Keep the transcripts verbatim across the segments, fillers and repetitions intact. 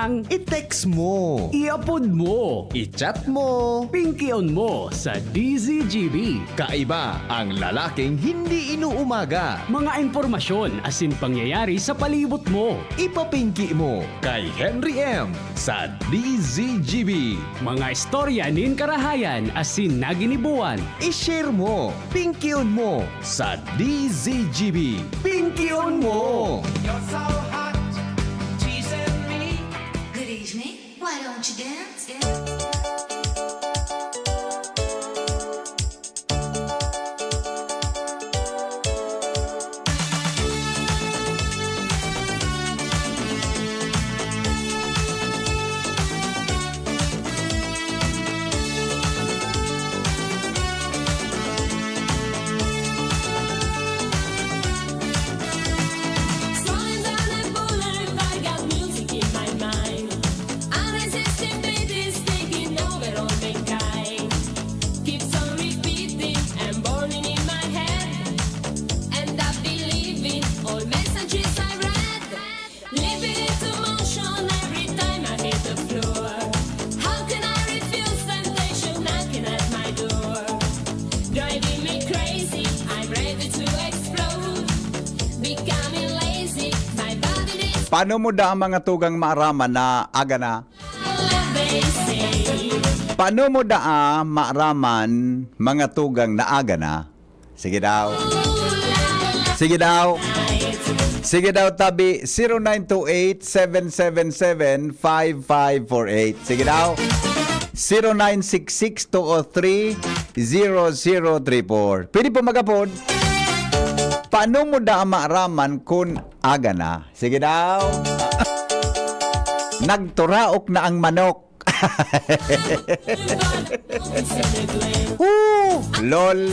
Ang i-text mo, i-upload mo, i-chat mo, pingkion mo sa D Z G B. Kaiba ang lalaking hindi inuumaga. Mga impormasyon asin pangyayari sa palibot mo. Ipapingki mo kay Henry M sa D Z G B. Mga istorya nin karahayan asin naginibuan. I-share mo, pingkion mo sa D Z G B. Pingkion mo! You're so hot, teasing me. Good evening. Why don't you dance? Scrolling down the boulevard, got music in my mind. Irresistible beat is taking over all mankind. Keeps on repeating and burning in my head. End up believing all messages I read. Living into motion every time I hit the floor. How can I refuse temptation knocking at my door? Driving me crazy, I'm ready to explode. Becoming lazy, my body needs Paano mo daa mga tugang maaraman na aga na? Love, they say. Paano mo daa maaraman mga tugang na aga na? Sige daw. Sige daw. Sige daw, tabi, zero nine two eight, seven seven seven, five five four eight. Sige daw. Zero nine six six, two oh three, zero zero three four. Pwede po mag-apod. Paano mo daa maaraman kun aga na? Sige daw. Nagturaok na ang manok. Ooh, lol.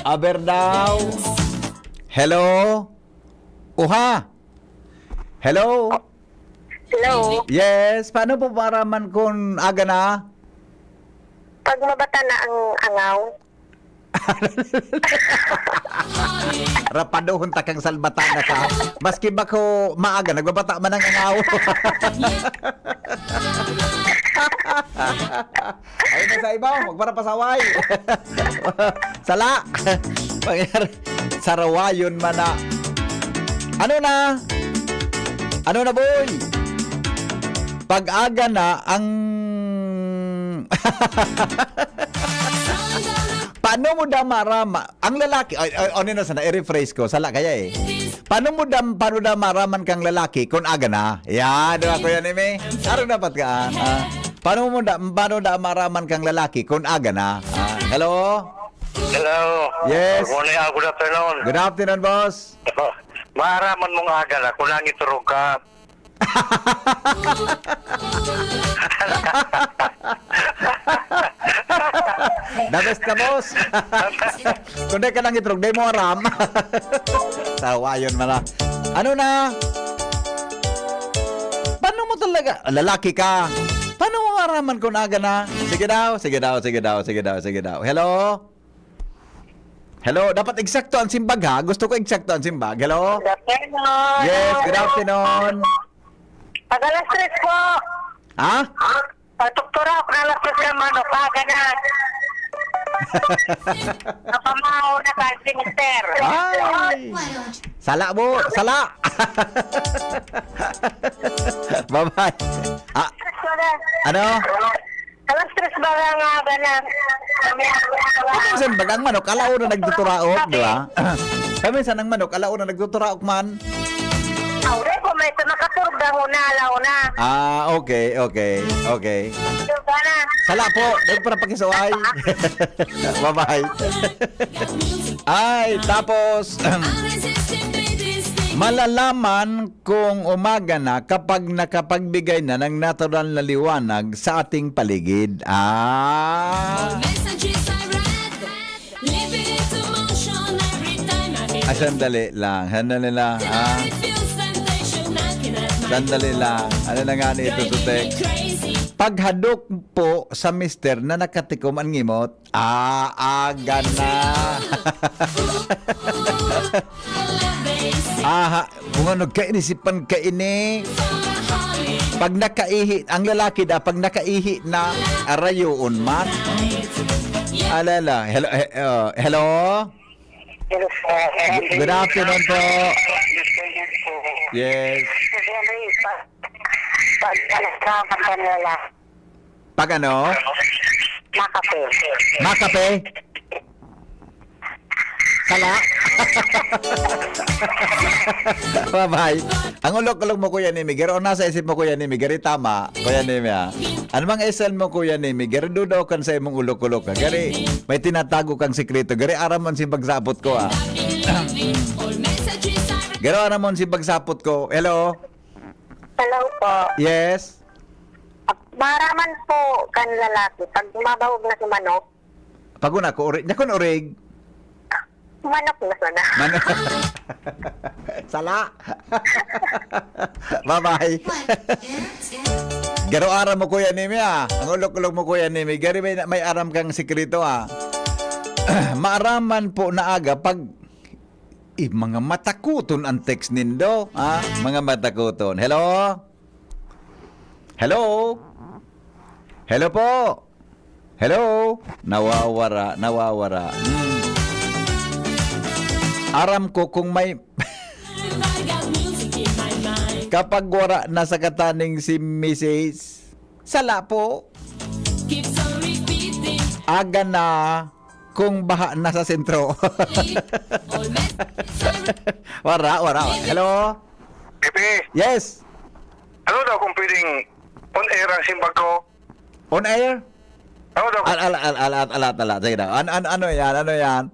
Aber daw. Hello? Uha. Hello? Hello? Yes, paano po maaraman kung aga na? Pag mabata na ang angaw. Rapadohon ta kang salbatan na ka. Maski ba ko maaga, nagbabata man ang angaw. Ayun na sa iba, magparapasaway. Sala. Pangyari, sarawayon man na. Ano na? Ano na, boy? Pag-aga na ang Paano mo da marama-, ang lalaki, ay, ay, ano na sana, i-rephrase ko, sala kaya eh. Paano mo da, paano da maraman kang lalaki kung aga na? Yan, di ba, Kuya Neme? Araw dapat ka, ah. Ah, paano mo da, paano da maraman kang lalaki kung aga na? Ah, hello? Hello. Yes. Good morning, ah, good afternoon. Good afternoon, boss. Maaraman mong aga na kung nangiturog ka. The best ka, boss. Kung di ka nang itrog, di mo aram. Tawa yun, mala. Ano na? Paano mo talaga? Lalaki ka. Paano mo maraman kung aga na? Sige daw, sige daw, sige daw, sige daw, sige daw. Hello? Hello, dapat eksakto ang simbag, ha? Gusto ko eksakto ang simbag. Hello? Good afternoon. Yes, good afternoon. Pag alas tres po. Ha? Pagtuktura ako ng alas tres ng manok, aga na. Napamahaw na ka, si mister. Ay! Sala mo! Sala! Bye-bye. Ah, ano? Alas tres ba nga, nga ba na? Minsan baga ang manok, alauna nagtuturaok, di ba? Kaya minsan ang manok, alauna nagtuturaok man. Aw, di ko, may ito nakaturog na huna, alauna. Ah, okay, okay, okay. Ito ba na? Sala po, dahil para pakisuway. Bye-bye. Ay, tapos, malalaman kung umaga na kapag nakapagbigay na ng natural na liwanag sa ating paligid. Ah. All messages I read, living into motion every time I hit Ah, the sandali lang, sandali lang, Then ah. I feel sensation knocking at my Sandali door. lang. Ano na nga ni ito, Driving Sutek? me crazy. Paghadok po sa mister na nakatikom ang ngimot. Ah, aga na. Aha, mga nagkainisipan kaini. Pag nakaihi, ang lalaki daw, pag nakaihi na, arayoon man. Alala. Hello, he- uh, hello? Hello, sir. Good afternoon po. Good afternoon po. Yes. Sir Henry, pa, pa, pa, pa, pa, Pag ano? Makape. Makape? Sala? Bye-bye. Ang ulok-ulok mo, Kuya Nimi. Garo nasa isip mo, Kuya Nimi. Gari tama, Kuya Nimi, ah. Ano mang isal mo, Kuya Nimi? Gari dudaw kan sa imong ulok-ulok, ah. Gari may tinatago kang sikreto. Gari aram mo ang simbag sapot ko, ah. Garo aram mo ang simbag sapot ko. Hello? Hello po. Yes? Maraman po kan lalaki pag mabahog na si manok. Paguna ko, orig. Yakon orig. Manok na sana. Man- Sala. Bye-bye. Garo aram mo, Kuya Nimi, ah. Ang ulok-ulok mo, Kuya Nimi. Gari may, may aram kang sikreto, ah. Maaraman po na aga pag eh, mga matakuton ang text nindo, ha? Mga matakuton. Hello? Hello? Hello po? Hello? Nawawara, nawawara. Hmm. Aram ko kung may kapag wara na sa kataning si Missus Sala po. Aga na kung baha na sa sentro. Wara, wara. Hello? Pepe, Yes. Ano daw kung pwedeng on air ang simbag ko? On air? Ano daw kung Al al al al al al al Sige daw. An an ano 'yan? Ano 'yan?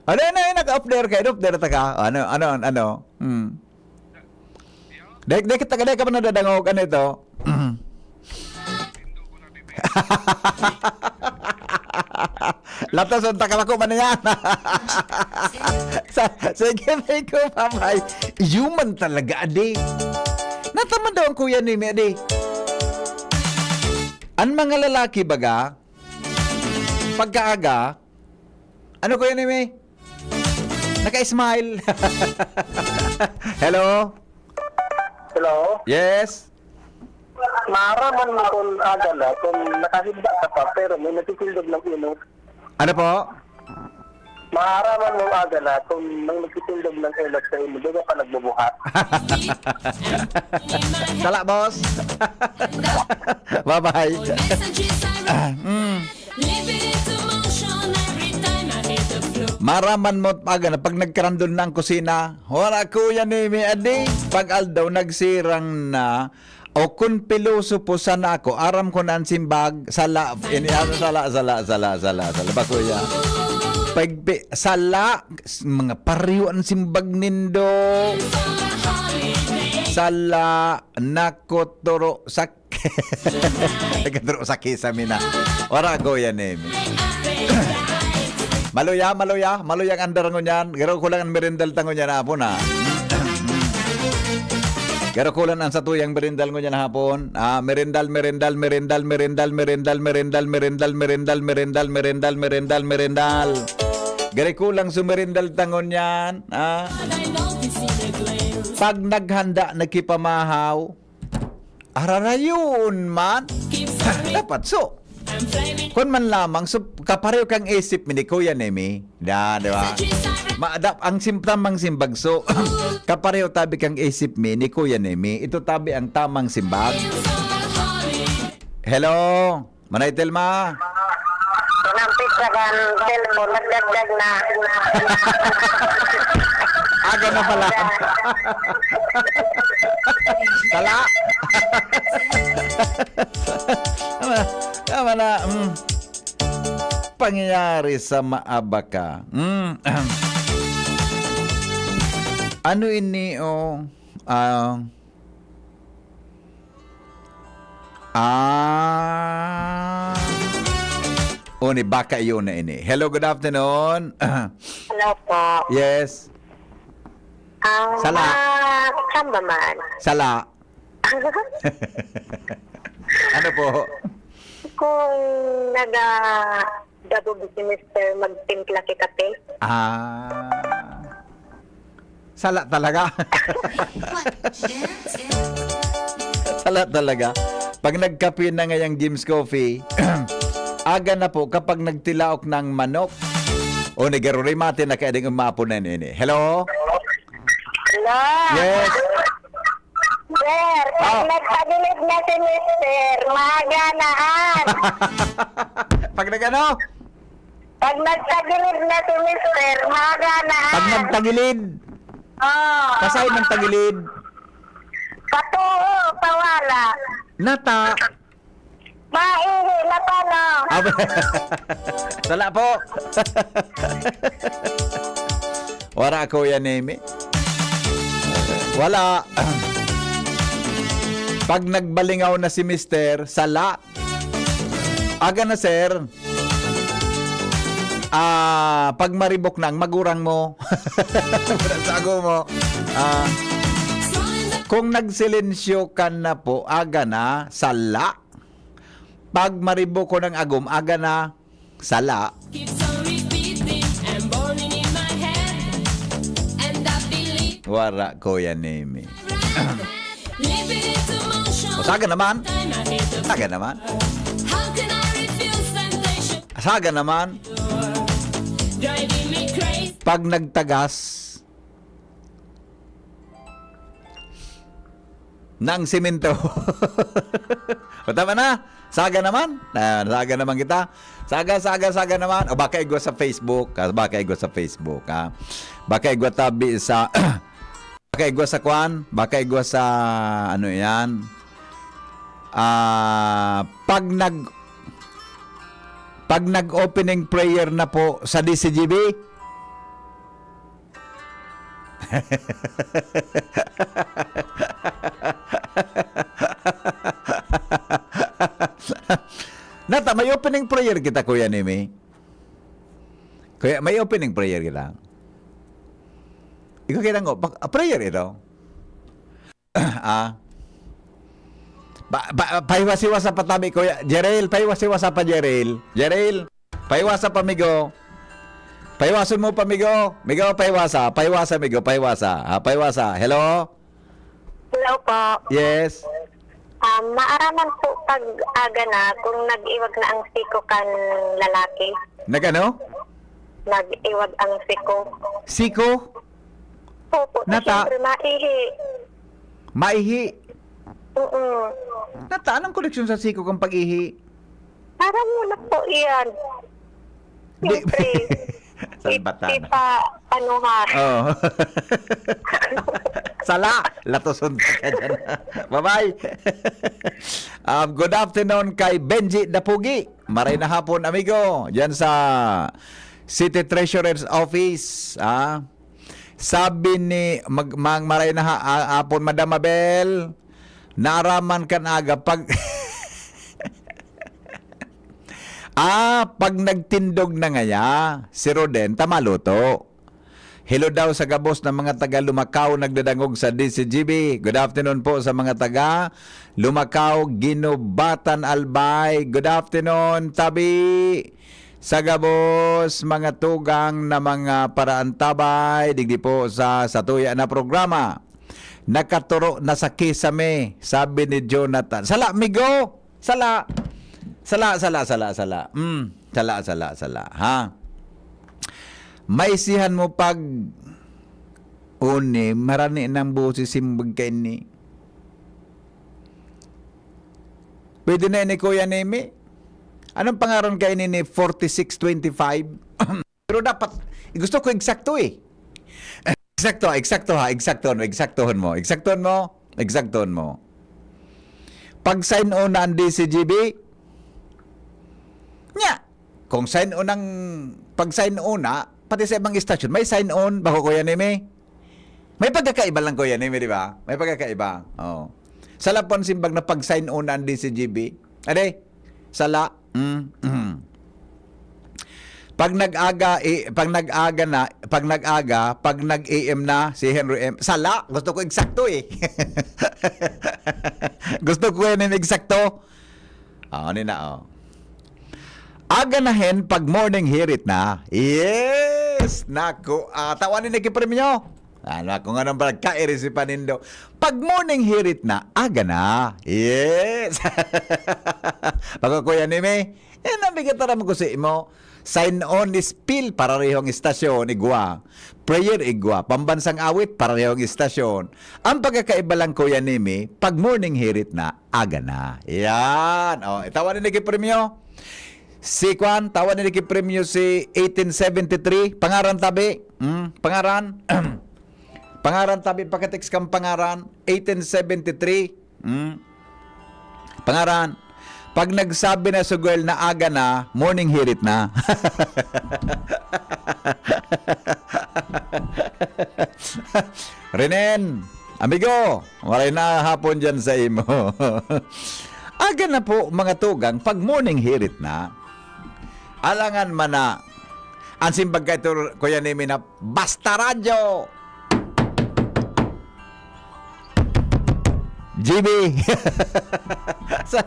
Ano ano 'yan? Nag-off there ka, off there ta ka. Ano ano ano? Hmm. Dek dek ta ka dek ka ba nadadangog ano ito? Latas unta ka bako man yan. Sa, sige, may ko, babay. Human talaga, adi. Natamad daw ang kuya ni mi, adi. Ang mga lalaki, baga, pagkaaga, ano, kuya ni mi? Naka-smile. Hello? Hello? Yes? Maaraman mo kung aga na, kung nakahinda ka pa, pero may natitindog ng inot. Ano po? Maaraman mo aga na, kung may nagtitindog ng inot sa inyo, doon ka nagbubuhat. Sala, boss. Bye-bye. Mm. Maraman mo pag, ano, pag nagkarandol na ang kusina, wala, kuya ni mi, adi. Pag aldaw, nagsirang na. O kun pilosopo sana ako, aram ko na ang simbag, sala, ini, ano, sala, sala, sala, sala, sala, ba, kuya? Pag, pi- sala, s- mga pariyo ang simbag nindo. Sala, nakotoro, sa Nagkadro sa kisame na. Wara ko yan eh. Maluya, maluya, maluya ang andar ngunyan. Garo ko lang ang merindal ta ngunyan hapon, ha. Garo ko lang ang satuyang merindal ngunyan hapon. Ah, merindal, merindal, merindal, merindal, merindal, merindal, merindal, merindal, merindal, merindal, merindal, merindal. Gari ko lang sumerindal ta ngunyan, ah. Pag naghanda, nagkipamahaw, Ararayon man. Dapat so. Kun man lamang, so, kapareho kang isip mi ni Kuya Nemi. Da, di ba? Ma, da, ang sim, tamang simbag so. Kapareho tabi kang isip mi ni Kuya Nemi. Ito tabi ang tamang simbag. Hello? Manay Telma? Nampit sa kan cellphone, nagdagdag na. Aga na pala. Tala. Tama, tama na. Mm. Pangyayari sa maabaka. Mm. Ano ini, oh? Ah, Ah. O, ni baka yun na ini. Hello, good afternoon. Hello po. Yes. Ang Sala. Ah, saan ba man? Sala. Ano po? Kung naga-double si Mister magtimpla kita kape, Ah. Sala talaga. What? Share? Share? Wala talaga. Pag nagkape na ngayang Jim's Coffee, aga na po kapag nagtilaok ng manok. O, nagarurimate na kaya ding umapon na nini. Hello? Hello? Yes. Sir, pag Ah. nagtagilid na si Mister, maaga na an. Pag nagano? Pag nagtagilid na si Mister, maaga na an. Pag nagtagilid. Oh. Pasay ng tagilid. Patuo, pawala. Nata. Maihi na pala. Ab- Sala po. Wala, Kuya Nemi. Wala. Pag nagbalingaw na si Mister, sala. Aga na, sir. Ah, pag maribok na ang magurang mo. Sago mo. Ah, kung nagsilensyo ka na po, aga na, sala. Pag maribok ko ng agom, aga na, sala. Keeps on repeating and burning in my head. And I believe Wara, Kuya Nemi. living into motion. O, saga naman. Time I hit the Saga naman. How can I refuse temptation? Saga naman. Driving me crazy. Pag nagtagas ng simento. O, tama na. Saga naman. Ah, saga naman kita. Saga, saga, saga naman. O, baka igwa sa Facebook. Ah, baka igwa sa Facebook. Ah. Baka igwa tabi sa... baka igwa sa kwan. Baka igwa sa... Ano yan? Ah, pag nag... Pag nag-opening prayer na po sa D C G B, Nata, may opening prayer kita, Kuya Nemi. Kuya, may opening prayer kita. Ikaw kita ngo, pa- prayer ito. Ah. Pa, pa, pahiwas-hiwasa pa tabi, Kuya. Jerel, pahiwas-hiwasa pa, Jerel. Jerel, pahiwasa pa, migo. Pahiwason mo pa, migo. Migo, pahiwasa. Pahiwasa, migo. Pahiwasa. Ah, pahiwasa. Hello? Hello po. Yes. Um, maaraman po pag aga na kung nag-iwag na ang siko kan lalaki. Nagano? Nag-iwag ang siko. Siko? Opo, Nata- siyempre maihi. Maihi? Oo. Nata, anong koneksyon sa siko kang pag-ihi? Parang wala po iyan. Di- Siyempre. Salbatan. Ipa, ano ha? Oh. Sala! Latoson ka dyan. Bye-bye. Um, good afternoon kay Benji Dapugi. Maray na hapon, amigo. Diyan sa City Treasurer's Office. Ah. Sabi ni mag, mag maray na ha, ah, hapon, Madam Mabel, naraman kan aga pag Ah, pag nagtindog na ngaya, si Roden, tama luto. Hello daw sa gabos na mga taga Lumacao nagdadangog sa D C G B. Good afternoon po sa mga taga Lumacao, Ginubatan, Albay. Good afternoon, tabi. Sa gabos, mga tugang na mga paraantabay, digdi po sa satuya na programa. Nakaturo na sa kisame, sabi ni Jonathan. Sala, migo! Sala. Sala, sala, sala, sala. Mm. Sala, sala, sala. Ha? Maisihan mo pag uni, marani ng boses simbag ka ini. Pwede na ini, Kuya Nemi? Anong pangaran ka ini ni forty-six twenty-five? Pero dapat, gusto ko eksakto eh. Eksakto, eksakto ha, eksaktohon mo, eksaktohon mo, eksaktohon mo, eksaktohon mo. Pag-sign on na ang D C G B, nya, kung sign on ang, pag-sign on na, pati sa ibang istasyon, may sign on, bako, Kuya Nemi? May pagkakaiba lang, Kuya Nemi, di ba? May pagkakaiba. Oo. Sa lapon simbag na pag-sign on na ang D C G B. Ade, sala. Mm, mm. Pag nag-aga, i, pag nag-aga na, pag nag-aga, pag nag-A M na, si Henry M. Sala, gusto ko eksakto eh. Gusto ko yan yung eksakto. Ah, ano na, oh. Aga na hen pag morning hirit na. Yes! Naku, ah, tawan ni Nicky Premio. Ano, kung anong pagkairisipan nindo. Pag morning hirit na, aga na. Yes. Pag Kuya Nimi, eh, nabigataram ko sa imo. Sign on is pill, pararehong istasyon, igwa. Prayer, igwa. Pambansang awit, pararehong istasyon. Ang pagkakaiba lang, Kuya Nimi, pag morning hirit na, aga na. Yan. O, tawan ni Nicky Premio. Si Kwan, tawan ni Nicky Premio si eighteen seventy-three. Pangaran tabi. Hmm, pangaran. Pangaran tabi, pakitext kang pangaran. Eighteen seventy-three. Hmm. Pangaran. Pag nagsabi na si girl na aga na, morning hirit na. Renen, amigo, maray na hapon dyan sa imo. Aga na po, mga tugang, pag morning hirit na. Alangan man na, ang simbag ka ito, Kuya Nimi, na basta radyo. G B. Sa-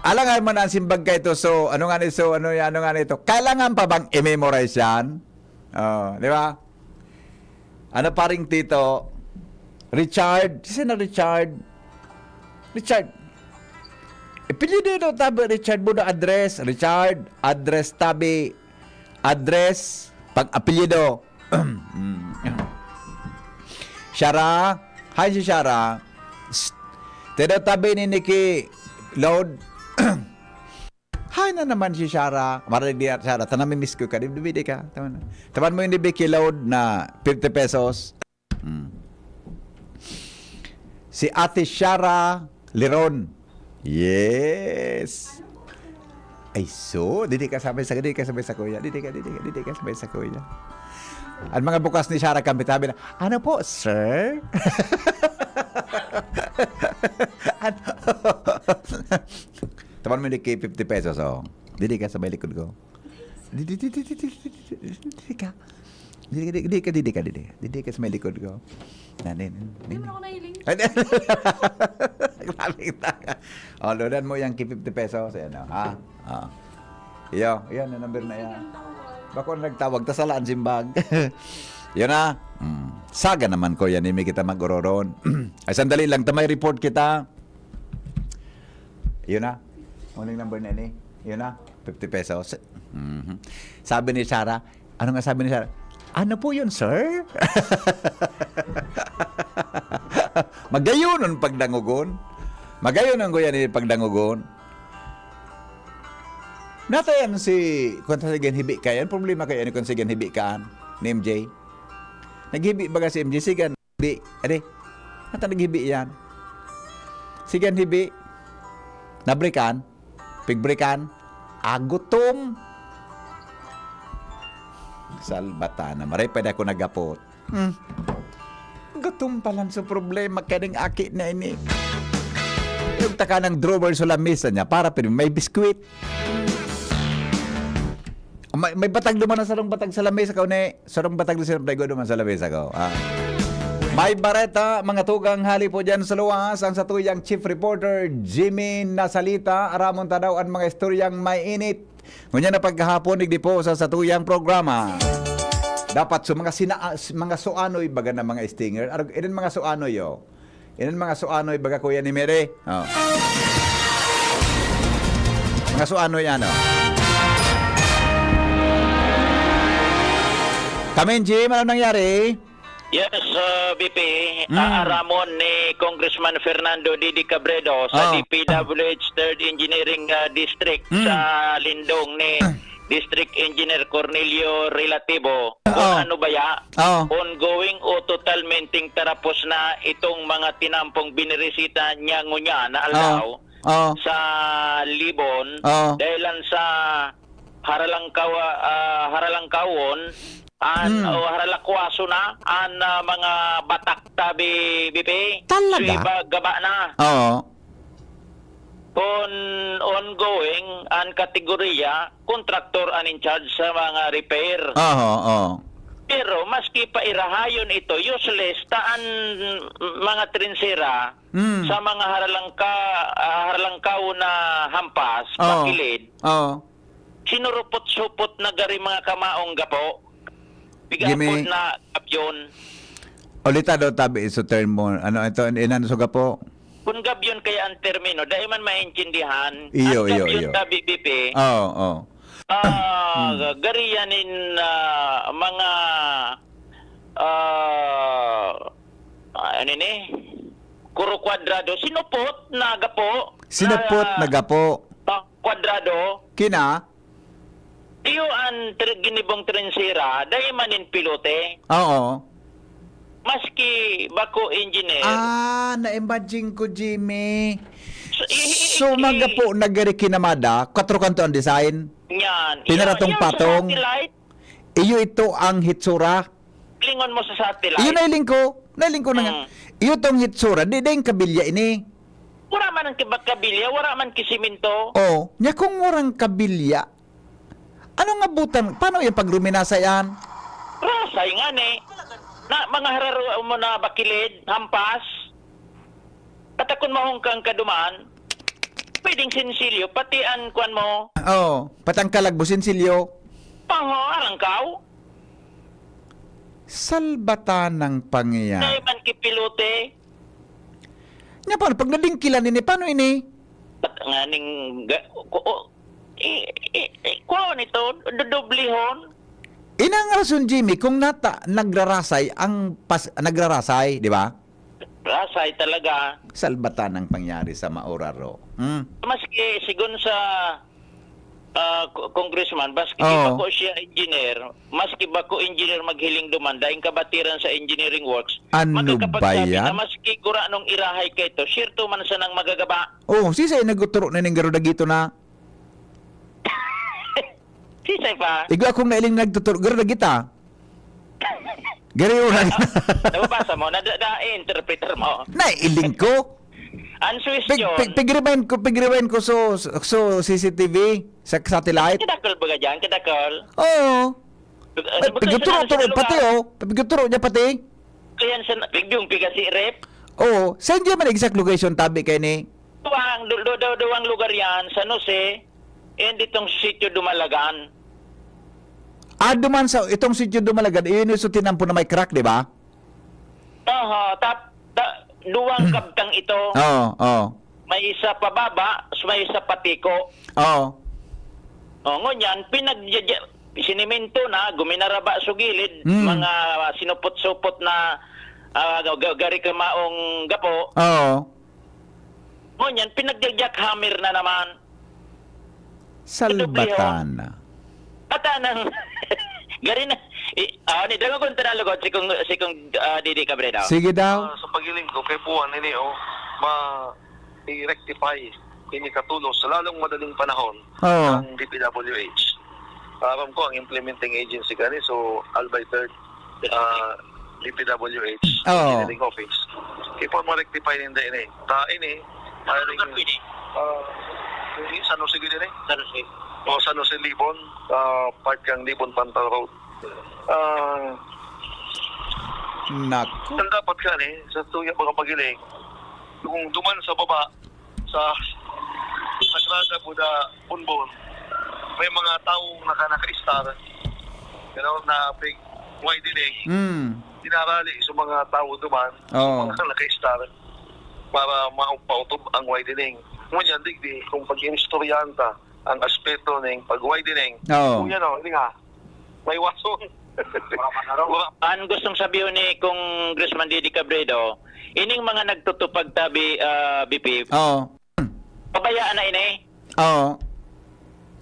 Alangan man ang simbag ka ito. So, ano nga ni, so, ano, ano nga nito? Kailangan pa bang i-memorize yan? Oh, di ba? Ano, paring Tito? Richard? Sino na Richard? Richard. Apelyido daw tabi, Richard mo na address. Richard, address tabi. Address, pag-apelyido. Mm. Shara. Hi, si Shara. Psst. Te daw tabi ni Nicky Load. Hi na naman si Shara. Maray di, Shara, ta namimiss ko ka. Di, di, di ka. Tama na. Taman mo yung ni Vicky Load na fifty pesos. Mm. Si Ate Shara Liron. Yes. Ay, so, didi ka sabay sa, didi ka sabay sa kuya. Didi ka, didi ka, didi ka sabay sa kuya. Ang mga bukas ni Shara Kambit, sabi na, "Ano po, sir?" Ano? Taman mo ni Nicky fifty pesos, oh. Didi ka sa may likod ko. Didi, didi, didi, didi, didi, didi ka. Didi ka, didi ka, didi ka, didi. Didi ka sa may likod ko. Na, na, na, Hindi na. mo ako nahiling. Ay, di. Grabe ka. Oh, loadan mo yung ki fifty pesos. Ayan, oh, ha? Oh. Iyo, yan, ang number na yan. Bako na nagtawag, tas ala ang simbag. Yun na. Mm. Saga naman, Kuya Nimi, kita mag-ororon. Ay, sandali lang, ta may report kita. Yun na. Uning number na ni. Yun na. Fifty pesos. Mhm. Sabi ni Sarah, ano nga sabi ni Sarah? "Ano po yun, sir?" Magayonon pagdangogon. Magayonon ko yan, eh, pagdangogon. Natayan si, kung sa ganhibi ka yan, problema kayo, ano kung sa ganhibi ka, ni M J? Naghibi baga si M J, sigan, hibi, ade, nata naghibi yan. Sigan hibi, nabrikan, pigbrikan, agutom. Salbata na, maray pa ako nagapot. Hmm. Gutom palan sa problema kaning aki na ini. Yung taka ng drawer sa lamesa niya, para pwede may biskwit. May, may batag duman na sarong batag sa lamesa ka, ne? Sarong batag na sinapday ko duman sa lamesa ko. Ah. May bareta, mga tugang hali po dyan sa luwas, ang satuyang chief reporter, Jimmy Nasalita. Aramon ta daw ang mga istoryang may init. Ngunyan na pagkahapon, digdi po sa satuyang programa. Dapat sa mga sina-, mga suanoy, baga na mga stinger. Arag-, irin mga suanoy, oh. Irin mga suanoy, baga Kuya ni Mary. Oh. Mga suanoy, ano. Kaminji, ano nangyari? Yes, uh, B P, Mm. aaramon ni Congressman Fernando Didi Cabredo sa Oh. D P W H Third Engineering, uh, District Mm. sa lindong ni District Engineer Cornelio Relativo kung Oh. ano baya, Oh. ongoing o totalmenteng tarapos na itong mga tinampong binirisita niya ngunyan na Oh. aldaw Oh. sa Libon Oh. dahilan sa haralangkawa-, ah, haralangkawon an, Mm. o haralakwaso na an, ah, mga batak tabi, B P. Talaga? So, iba gaba na. Oo. Kun ongoing an kategorya, kontraktor an in charge sa mga repair. Oho, oo. Pero maski pa irahayon ito, useless ta an mga trinsera Mm. sa mga haralangka-, ah, haralangkaw na hampas, Oo. pakilid. Oo. Sinurupot-supot na gari mga kamaong gapo. Gimi. Gihapon na gabyon. Ulita daw tabi sa termo. Ano ito? Inano sa gapo? Kun gabyon kaya ang termino, dai man maintindihan. Iyo, Ang iyo, gabyon iyo. Tabi, B P. Oo, oo. Ah, Hmm. gari yan in, ah, mga, ah, ah, ano ni? Kuro kwadrado. Sinupot na gapo. Sinupot Ah, na gapo. ah, kwadrado. Kina? Iyo an tr-, ginibong trensera, dai man nin pilote. Oo. Maski bako engineer. Ah, na-imagine ko, Jimmy. So, i-, i-, So, i-, magapo na gari kinamada, kwatro kanto ang design. Yan. Pinaratong Yan, yan sa patong. Satellite. Iyo ito ang hitsura. Lingon mo sa satellite. Iyo, nailing ko. Nailing ko na nga. Mm. Iyo tong hitsura. Di, di yung kabilya ini. Wala man ang kibak kabilya, wala man kisimento. Oh, nya kung warang kabilya, ano nga butan? Paano yung pagruminasa yan? Rasay nga ni. Na, mga hararo mo na bakilid, hampas. Patakon mahong kang kaduman. Pwedeng sinsilyo, pati an kwan mo. Oo, patangkalag mo, sinsilyo. Paho, arangkaw. Salbatanang pangyayari. Dai man kipilote. Nya, paano? Pag nadingkilan ini, paano ini? Pat-, nga ning ga-, ko-, o, i-, i-, i-, kuha nito, dudublihon. Inang rason, Jimmy, kung nata-, nagrarasay ang pas-, nagrarasay, di ba? Rasay talaga. Salbatanang pangyayari sa mauraro. Hmm? Maski, sigon sa, ah, co-, congressman, maski Oo. bako siya engineer, maski bako engineer maghiling duman, daing kabatiran sa engineering works, Ano makakapagsabi ba yan? na maski gura nung irahay ka ito, siyerto man sanang magagaba. Oh, sisay nagtuturo na ning garo dagito na? Sisay pa? Igwa akong nailing nagtuturo, garo dagita. Garo yung Ah, nababasa mo, na, na, na-interpreter mo. Nailing ko. Ang Pig, suwestyon, pig, pig-rewind ko, pig-rewind ko so, so C C T V sa satellite. Kadakol ba ka dyan? Kadakol? Oo. Ano Ay, ba kayo piguturo-turo sa lugar? pati, oh. Piguturo niya pati. Kaya sa, yung piga si rep? Oo. Sa inyo man exact location, tabi kayo ni? Duwang, du-, du-, du-, duwang lugar yan, San Jose, and itong sitio Dumalagan. Ah, duman sa, itong sitio Dumalagan, iyon yung sa tinampo na may crack, di ba? Oho, tap-, ta-, duwang kabtang ito. Oo, oo. May isa pababa, may isa patiko. Oo. O, ngunyan, pinagdya-, sinimento na, guminaraba sa gilid, Mm. mga sinupot-supot na, ah, ga-, ga-, gari kamaong gapo. Oo. Ngunyan, pinagja-jackhammer na naman. Salbatan na. Ata nang, gari na, i-, ah, ni, dangogon ta na lugod, si Kong, si Kong, ah, Didi Cabrera. Sige daw. Ah, sa pagiling ko, kay Puan, ini, oh, ma-, i-rectify, ini katulos, sa lalong madaling panahon, Oo. ang D P W H. Aram ko, ang implementing agency kani, so, Albay Third, ah, D P W H, Oo. Engineering Office. Kay Puan, ma-rectify ninda ini. Ta, ini, Ano lugar pwede? Ah, ini, San Jose gid ini? San Jose. O, San Jose Libon, ah, part kang Libon Pantal Road. Ah, Nako. ang dapat gani, sa tuya mga pagiling, kung duman sa baba, sa Sagrada Buda, Bonbon, may mga tawo na ka naka-star, you know, na big widening, Mm. dinarali sa mga tawo duman, Oo. mga naka-star, para maupautob ang widening. Ngunyan, digdi, kung pag-inistoryahan ta, ang aspeto ning pag-widening, Oo. kung yan, oh, hindi nga, may wason. Wala. Ang gustong sabihin ni Congressman Didi Cabredo, ining mga nagtutupag tabi, ah, B P, Oo. pabayaan na ini. Oo.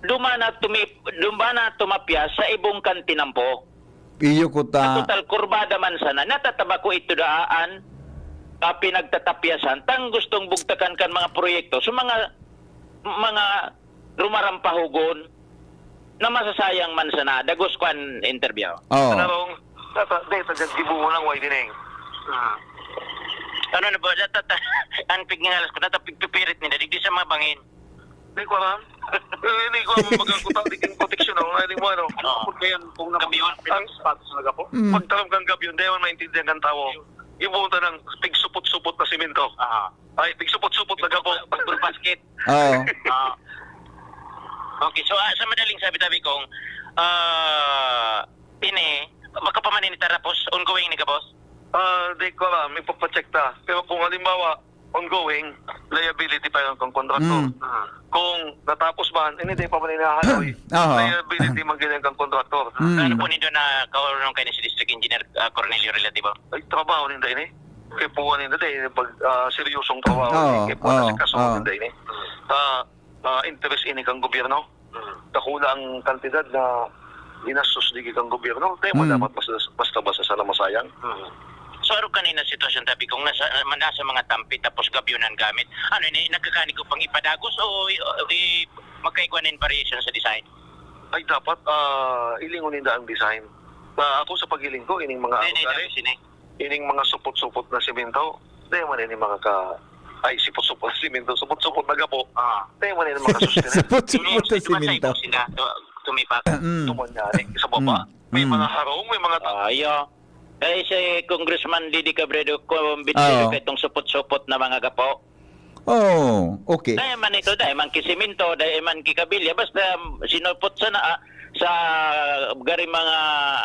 Duma na tumi-, duma na tumapya sa ibong kan tinampo. Iyo ko ta. Sa total, kurbada man sana, natataba ko ito daan, ah, pinagtatapyasan, tang gustong bugtakan kan mga proyekto. So, mga, mga rumarampahogon na masasayang man sana, dagos kwan interview. Oo. Ano rong, tata, dahil ta dyan, gibuhon ang widening. Ah. Ano na ba? Data, ta, ang pignginalas ko, data pigpipirit nila, digdi sa mga bangin. Di ko alam. Eh, hindi ko alam magkakuta, di kang proteksyon, oh, hindi mo, ano. Ano Oo. po kaya kung Gabi yun. Ang sapatos na gapo? Mm. Pagtaram kang gabi yun, di naman maintindihan ng tao. Gibuhon ta ng pigsupot-supot na simento. Aha. Ay, pigsupot-supot na gapo. Football basket. Oo. Ah. Okay, so, ah, sa madaling sabi, tabi kong, ah, ini, Baka pa man ini tarapos, ongoing ni gabos? Ah, di ko alam, ipapacheck ta. Pero kung halimbawa, ongoing, liability pa yan kang kontraktor. Mm. Kung natapos man, ini di pa man inahaloy, Aha. liability man ganyan kang kontraktor. Mm. Ano po nindo na kaulong kayo ni si District Engineer, ah, Cornelio Relativo? Ay, trabaho ninda ini. Kaya po ninda din, pag, ah, seryosong trabaho, Oo, kaya po oo, nasa kaso oo. ninda ini. Ah, ah, interest ini kang gobyerno. Dakula ang kantidad na ginastos digdi kan gobyerno. Kaya mo Mm. dapat basta, basta-basta sana masayang. So, aro kanina sitwasyon, tabi, kung nasa, man-, nasa mga tampi tapos gabyo na an gamit, ano ini, nagkakani ko pang ipadagos o i-, o i-, magkaigwa nin variation sa design? Ay, dapat, ah, ilingon ninda ang design. Na ako sa paghiling ko, ining mga Hindi, hindi, ano, tabi, sini. ining mga supot-supot na semento, dahil man ini mga ka-, ay, supot-supot na semento, supot-supot na gapo, Ah. dahil man ini mga sustenance. Supot-supot na Hindi, semento. Hindi, sila, tu-, tumipak. Mm. Tuman yan, eh, sa baba. Mm. May Mm. mga harong, may mga ta- Ah, iyo. Eh, si Congressman Didi Cabredo, kumbinsido Oo. ka itong supot-supot na mga gapo. Oh, okay. Dahil man ito, dahil man kisimento, dahil man kikabilya, basta sinupot sana, ah, sa gari mga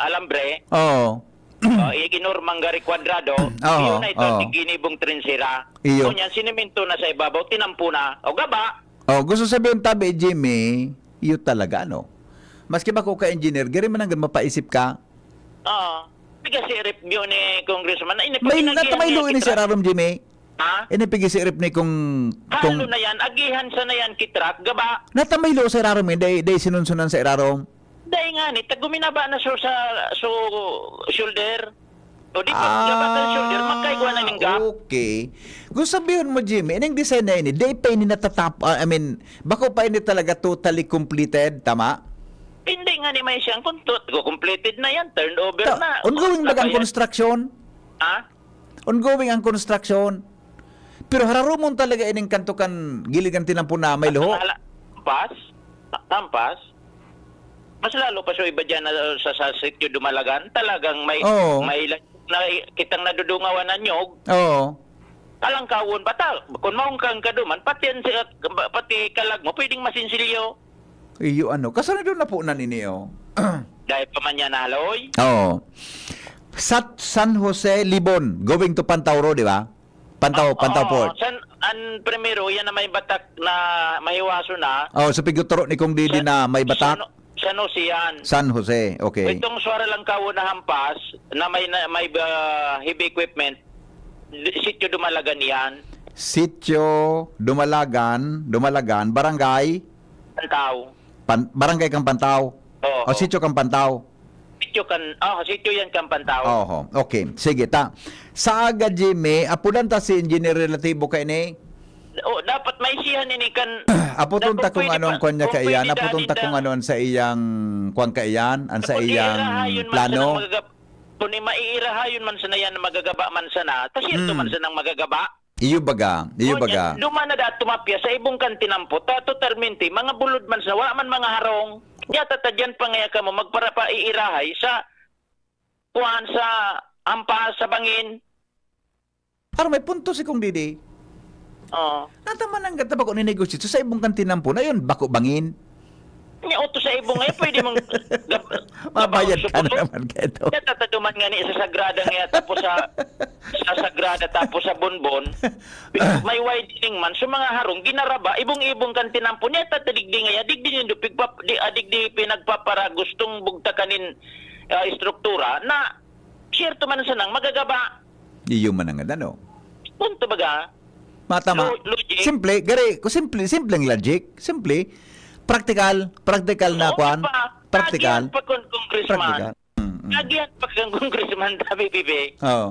alambre, Oo. oh, i-, inormang gari kwadrado, Oo, yun na ito, oo. ginibong trinsera. Iyo. Ngunyan, sinimento na sa ibabaw, tinampo na. O gaba. Oh, gusto sabihin, tabi, Jimmy, yun talaga, no? Maski ba ko ka engineer, gari man hanggang mapaisip ka? Oo. Piga si review ni Congressman. Na ini, May, pag inagyahan natamaylo niya ini si kita. Rarom, Jimmy? Ha? Ini pigi si rep ni kung, kung Halo na yan, agihan sa na yan, kitrak, gaba. Natamaylo sa irarom, eh, dai, dai sinunsunan sa irarom. Dai nga ni, taguminaba na so sa, so shoulder. O di pa, gaba sa shoulder, magkaigwa na ning gap. Ah, okay. Gusto sabihin mo, Jimmy, ining design na ini, dai pa ini natatap-, ah, I mean, bako pa ini talaga totally completed, tama? Hindi nga ni may siyang kung to-, completed na yan, turnover Ta-, na. ongoing baga ang Tabayan. construction? Ha? Ongoing ang construction. Pero hararumon talaga ining kanto kan gilid kan tinampo na may luho. Hala, hampas? Hampas? Mas lalo pa so iba dyan na sa, sa sitio Dumalagan, talagang may, Oo. may la-, na, kitang nadudungawan na nyog. Oo. Alangkawon pa ta. Kung maong kang kaduman, pati yan si, pati kalag mo, pwedeng masinsilyo. Iyo, ano, kasunod na po na nini, oh. Dahil pa man yan, Aloy? Oo. Sa San Jose, Libon, going to Pantauro, di ba? Pantaw, Ah, Pantaw oo, Port. San, an primero, yan na may batak na mahiwaso na. Oh, sa piguturo ni Kong Didi Sa, na may batak? San, San Jose yan. San Jose, okay. Itong Suara Langkawo na hampas, na may, na, may, ah, heavy equipment, di-, sitio Dumalagan yan. Sitio Dumalagan, Dumalagan, barangay? Pantaw. Pan-, barangay kang Pantaw? Oo. O sitio kang Pantaw? Sitio kan, ah, sitio yan kan Pantaw. Oho. Okay. Sige, ta. Sa aga, Jimmy, apudan ta si Engineer Relativo kaini? O, dapat maisihan ini kan Aputon ta dapat kung pwede anong pa, kwan niya kung kaiyan, pwede aputon ta daan kung inda. Ano ang sa iyang kwan kaiyan, ang sa Kung iyang iirahayon man plano. Sana magagab-, kung i-, maiirahayon man sana yan, magagaba man sana. Ta siyento Hmm. man sanang magagaba. Iyo baga, iyo Ngunyan, baga. Duman na daat tumapya sa ibong kan tinampo, ta totalmente, mga bulod man sa, wala man mga harong. Yata ta dyan pa ngaya kamo, magparapa-iirahay sa, kuwan, sa ampas, sa bangin. Pero may punto si Kong Didi. Oo. Nataman ang gata bako ni negosyo sa ibong kan tinampo na yun, bako bangin. Nya, oto sa ibong ngayon, pwede mong gab-, Mabayad gabaon ka na supot. Naman kaya ito. Kaya tataduman nga ni sa Sagrada nga, tapos sa, sa Sagrada, tapos sa Bonbon. May widening man. So, mga harong, ginaraba, ibong-ibong kan tinampo. Niya, tatadigdi nga, digdi nindo, pigpap-, di, ah, digdi pinagpapara, gustong bugtakan nin, ah, estruktura na, siyerto man sanang magagaba. Iyo man ang ano. Punto baga. Matama. Lo-, logic. Simple, gari, kung simple, simpleng logic, simple, practical, practical na Oo, kwan, di ba? Practical. Kagihan pa kun congressman. Practical. Mm, mm. Kagihan pa kang congressman, sabi, Bibi. Oo.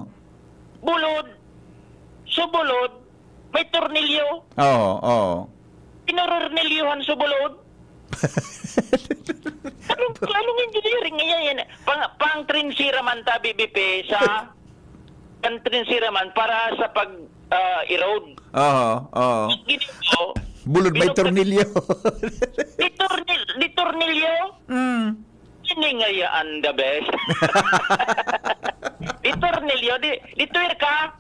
Bulod. So, bulod. May tornilyo. Oo, oo. Pinurornilyohan so bulod. Anong, anong engineering nga yan? Pang, pang trinsira man, tabi, Bibi, sa pang trinsira man para sa pag, ah, erode. Oo, oo. Ang ginagawa, Bulod may binuksan tornilyo. Di tornil-, di tornilyo? Mm. Ini nga yan the best. Di tornilyo, di, di tuwirka.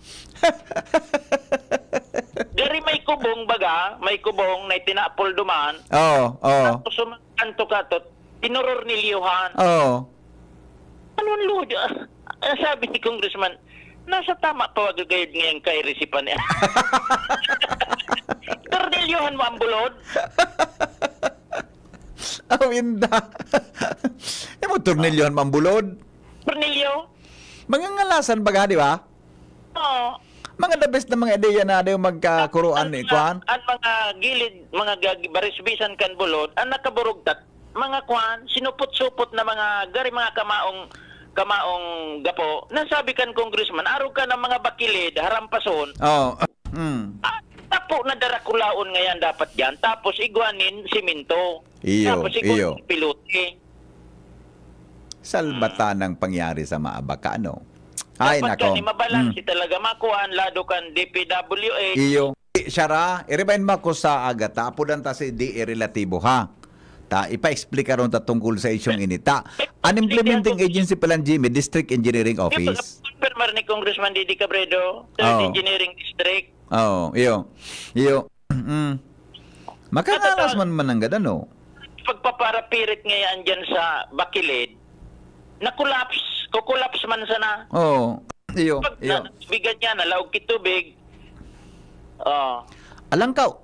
Dari may kubong baga, may kubong na itinapol duman. Oo, oo. Tapos sumakanto ka to, tinurornilyohan. Oo. Anong load? Ah, ang sabi ni Congressman, "Nasa tama pa gagayod ngayang kairisipan niya." Tornilyohan mo ang bulod. Aw, inda. Imo, tornilyohan mo ang bulod. Tornilyo? Mangangalasan baga, di ba? Oo. Mga the best na mga ideya na daw magkakuruan ni Ang mga, kuan. ang mga gilid, mga gag-, barisbisan kan bulod, ang nakaburugtak, mga kuan, sinupot-supot na mga, gari mga kamaong, kamaong gapo. Nasabi kan congressman, arog ka ng mga bakilid, harampason, Oh. Mm. ah, tapo na darakulaon ngayon dapat dyan, tapos igwanin, simento. Iyo, Tapos igwanin, iyo. Pilote. Salbata ng pangyari sa maabaka, no? Ay, Dapat nako. Gani mabalanse Mm. talaga, makuan, lado kan D P W H. Iyo. Siya ra, i-remind mo ako sa aga, ta, apodan ta si D A relatibo, ha? Ta, ipa-explica ron ta tungkol sa isyong inita. An implementing agency pala, Jimmy, District Engineering Office. Confirmar ni Congressman Didi Cabredo, Third Oo. Engineering District. Oo, iyo. Iyo. Mm. Makangalas man mananggad, ano? Pagpaparapirit ngayon dyan sa Bakilid, na-collapse, ko-collapse man sana. Oo. Iyo, Pag iyo. na, bigan niya, nalaog ki tubig. Oh. Alangkaw.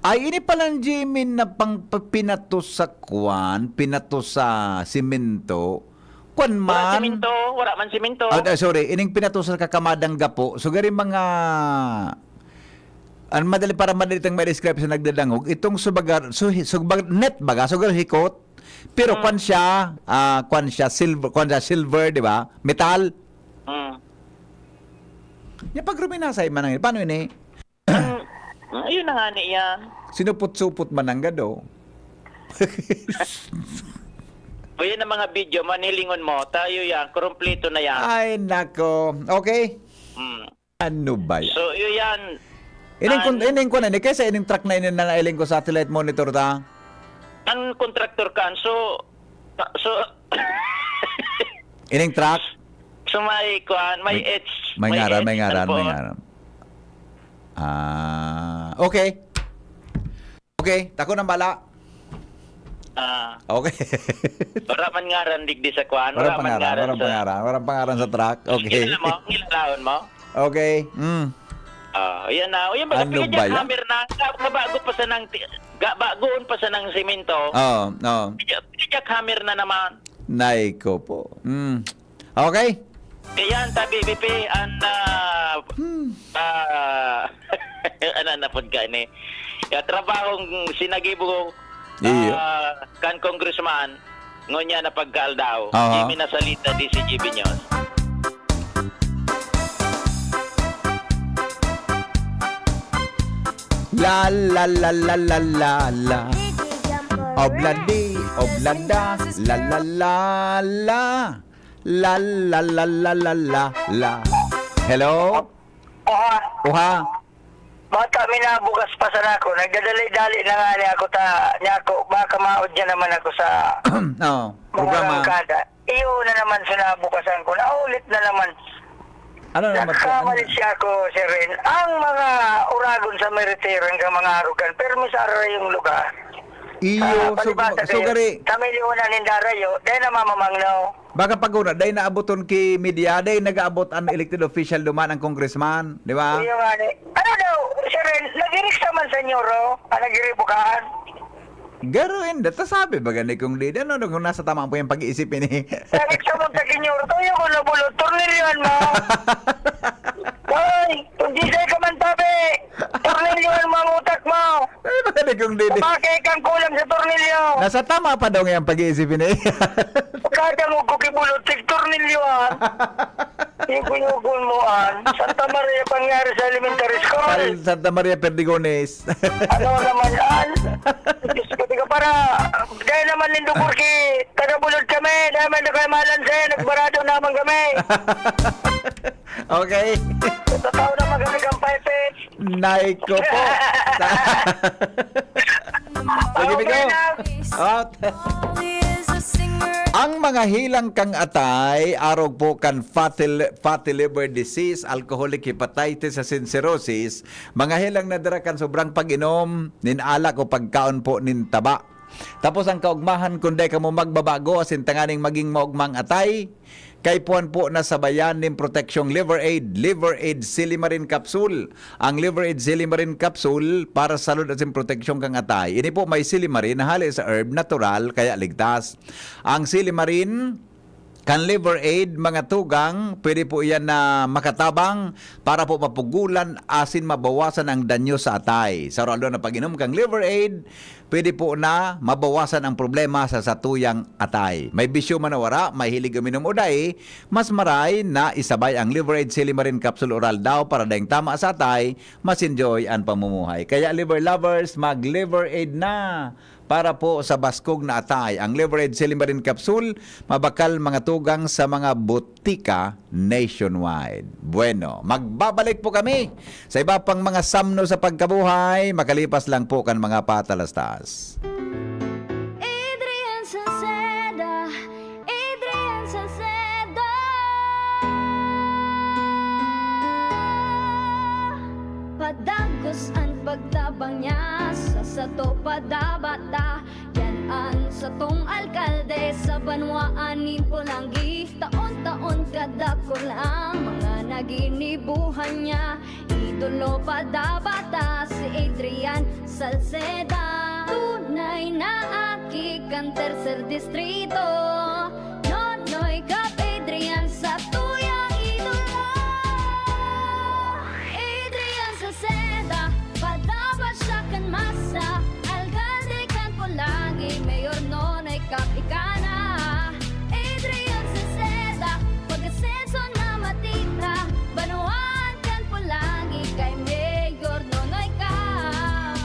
Ay, ini palang Jimmy na pang pinato sa kwan, pinato sa simento. Kwan Wala man. Simento, wala man simento. Ah, ah, sorry, ining pinato sa kakamadang gapo. So, gari mga, ang madali, para madali tang ma-describe sa nagdadangog, itong subagar, so, hi- sugbag, net baga, sugar hikot. Pero Hmm. kwan siya, ah, kwan siya, silver, kwan siya, silver, di ba? Metal. Mm. Nya pag ruminasay man ang, paano ini? Mm, ayun na nga ni yan. Sinupot-supot man ang gado. O yan ang mga video, manilingon mo. Tayo yan, kurumpleto na yan. Ay, nako. Okay. Mm. Ano ba yan? So, yun yan. Ining kun, An- ining kun, ini kaysa ining truck na ini na nailing ko satellite monitor ta. Ang contractor kan, so, so, Ining truck? so may, kuan, may, H, May ngaran, may H, ngaran, ano may po? ngaran. Ah, okay. Okay, tako ng bala. Ah, Okay. wala man ngaran digdi sa kuan, Wala wala man pangaran, ngaran wala sa pangaran, wala pangaran sa truck. Okay. Kilala mo? Ngilalaon mo? Okay. Mm. Ah, yan na. O, yan ba? Ano ba yan? Hammer na. Ga-, gabago pa sanang ti-, gabagoon pa sanang simento. Oo, oo. Jackhammer na naman. Nay ko po. Mm. Okay. Kaya ang tabi, B P, ang, ah, Hmm. ah, ano na po gani? Kaya trabahong sinagibo, Iyo. ah, kan congressman, ngunyan na pagkaaldaw, Aha. Jimmy Nasalita, D C G B News. La, la, la, la, la, la, la. Obladi, oblada, la, la, la, la. La, la, la, la, la, la, la. Hello? Oha, Oha. bata, minabugas pa sana ako. Nagdadali-dali na nga niya ako ta, niya ako, baka maod niya naman ako sa Oh, mga programa. rangkada. Iyo na naman sinabukasan ko. Naulit na naman. Ano naman po? Nagkamali siya ako, Sir Ren. Ang mga uragon sa Meriter hanggang mga arugan, permi sa arayong lugar. Iyo, Ah, palibasa so, so kayo, gari, sa milyonan nin darayo, dahil namamamangnaw. Baka pag una, dahil naabot on ki media, dahil nag-aabot ang elected official duman ang congressman, di ba? Iyo nga ni. Ano daw, Sir Ren, nag-irik sa man sa inyo, ro? Ang nag-iribukaan? Garo, inda, ta sabi ba gani kung di, ano, kung nasa tama po yung pag-iisip ini? Sakit sa mong takinyor, tuyo ko na bulot, tornilyohan mo. Hoy, kung di sa'yo ka man tabi, tornilyohan mo ang utak mo. Ay, ba gani kung di, di? Bakit kang kulang sa tornilyo? Nasa tama pa daw yung pag-iisip ini. Pagkadangog ko kibulot, sig tornilyohan. Yugon-yugon mo, an. Santa Maria pangyari sa elementary school. Santa Maria Perdigones. Ano naman, an? Diyos ko, di ka para, dahil naman nindukor ki, taga-bulod kami, dahil may nagkamalan sa'yo, nagbarado naman kami. Okay. Sa tao na magaling ang pipit. Nay ko po. Sige, Miko. Out. Ang mga hilang kang atay, arog po kan fatty, li- fatty liver disease, alcoholic hepatitis, asin cirrhosis, mga hilang na dara kan sobrang pag-inom nin alak o pagkaon po nin taba. Tapos ang kaugmahan, kun dai kamo magbabago asin tanganing magin maugmang atay, kaipuhan po na sabayan nin proteksyong Liver Aid, Liver Aid Silimarin Capsule. Ang Liver Aid Silimarin Capsule para sa salud asin proteksyon kan atay. Ini po may silimarin na hale sa herb, natural, kaya ligtas. Ang silimarin kan Liver Aid, mga tugang, pwede po iyan na makatabang para po mapugulan asin mabawasan ang danyo sa atay. Sa aldaw na pag-inom kan Liver Aid, pwede po na mabawasan ang problema sa satuyang atay. May bisyo man o wara, mahilig uminom o dai, mas maray na isabay ang Liver Aid Silimarin Capsule Oral daw para daing tama sa atay, mas enjoy ang pamumuhay. Kaya, Liver Lovers, mag-Liver Aid na! Para po sa baskog na atay, ang Liver Aid Silimarin Capsule, mabakal, mga tugang, sa mga botika nationwide. Bueno, magbabalik po kami sa iba pang mga samno sa pagkabuhay, makalipas lang po kan mga patalastas. Adrian Salceda, Adrian Salceda. Padagos an pagtabang niya sa sato padabata. Yan an satong alkalde sa banwaan nin Polangui. Taon-taon kadakul ang mga naginibuhan niya. Idolo padabata si Adrian Salceda. Tunay na aki kan tercer distrito. Nonoy Cap Adrian, satuyang idolo. Adrian Salceda, padaba siya kan masa. Alkalde kan Polangui, Mayor Nonoy Cap ika na. Adrian Salceda, pag-asenso na matira. Banwaan kan Polangui kay Mayor Nonoy Cap.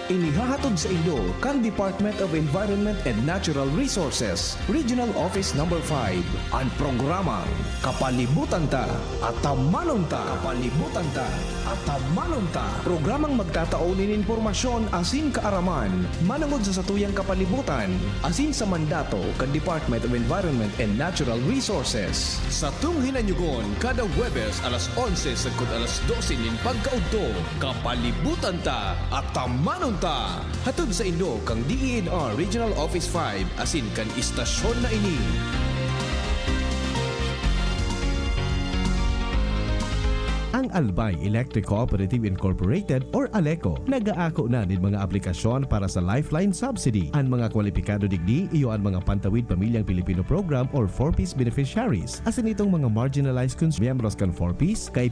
Inihahatod saindo kan Department of Environment and Natural Resources, Regional Office Number five, an programang Kapalibutan Ta, Atamanon Ta. Kapalibutan Ta, Atamanon Ta. Programang magtatao nin impormasyon asin kaaraman manongod sa satuyang kapalibutan asin sa mandato kan Department of Environment and Natural Resources. Satong hinanyugon kada Huwebes alas onse sagkod alas dose nin pagkaudto. Kapalibutan Ta, Atamanon Ta. Hatod saindo kan D E N R Regional Office five asin kan istasyon na ini. Ang Albay Electric Cooperative Incorporated or ALECO nag-aako na nin mga aplikasyon para sa Lifeline Subsidy. An mga kwalipikado digdi iyo an mga Pantawid Pamilyang Pilipino Program or four Ps beneficiaries. Asin itong mga marginalized cons-, miyembros kan four Ps, kay